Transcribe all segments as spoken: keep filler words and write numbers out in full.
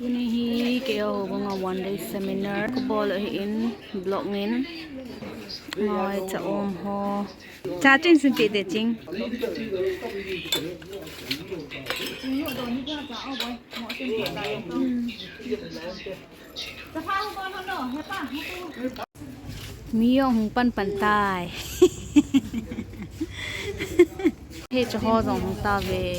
Tuni hi keiho banga one day seminar kabol ahin, vlog in. Ngaicha um ho. Cha chin sin pe de ching. Mi jong hung pan pan tai. Hiche ho jong hung tave.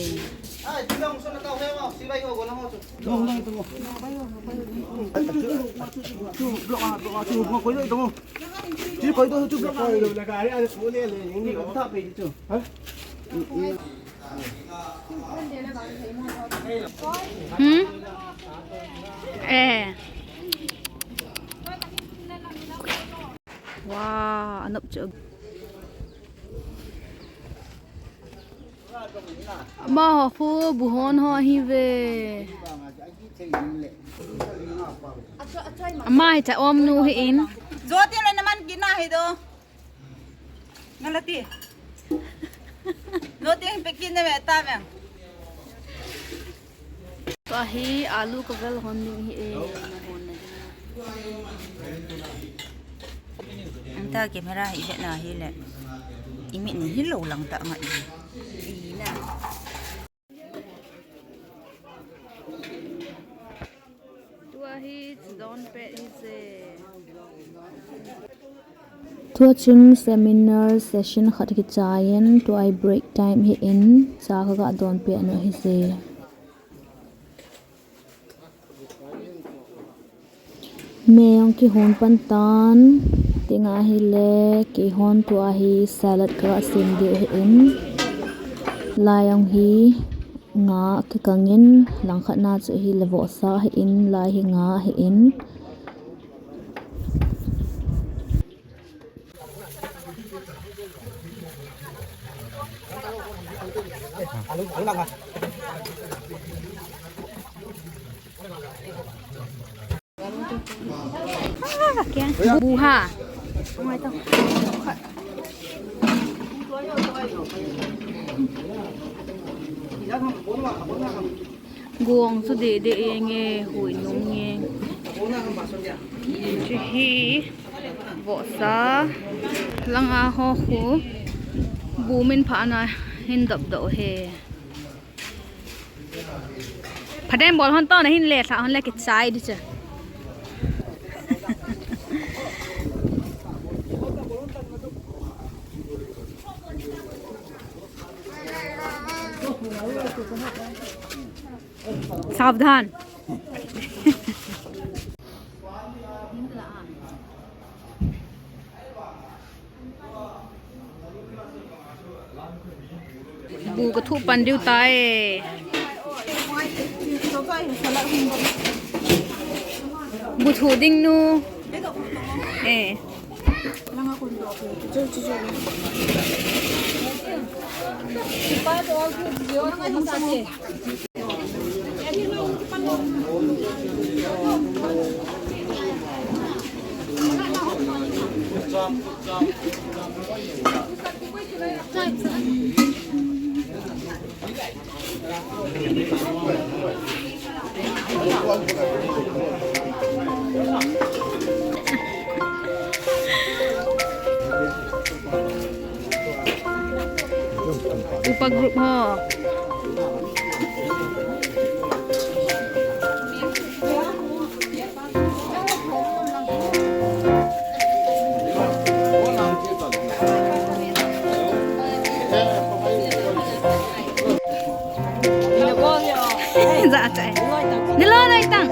Hmm? Eh. Wow, anop chu. Amaho khu bu hon ho ahi ve. Ama hi cha um nu ahin. Jyoti le naman kina hi do. Ngalati. Jyoti pekina ve ta ve. Tua hi alu kavel hon ding ahi e, nahon na ding. Anta camera hi vet na hile. Imit ni hilou lang ta nga i. I na. Tua hi chidon pet hi je. Tua chun seminar session khat kichai in, tua hi break time ahin, cha kaga don pet nu ahi je. Mei jong kihon pan tan, tinga hile, kihon tua hi salad kaga sem diu ahin. Lai jong hi nga kikang in, langkhat na chu hile vohsa ahin, lai hi nga ahin. Buha. Gong chu dede enge, hui nung nge. Chu hi vohsa langa ho khu bu min pha na hin dop do he. Phaten bol hon to na hin le thla hon le kichai di che. Savdhan. Bu kathu pan diu tai. Bu thu ding nu. Eh. Upa group ho. Za chai. Nilo noi tang.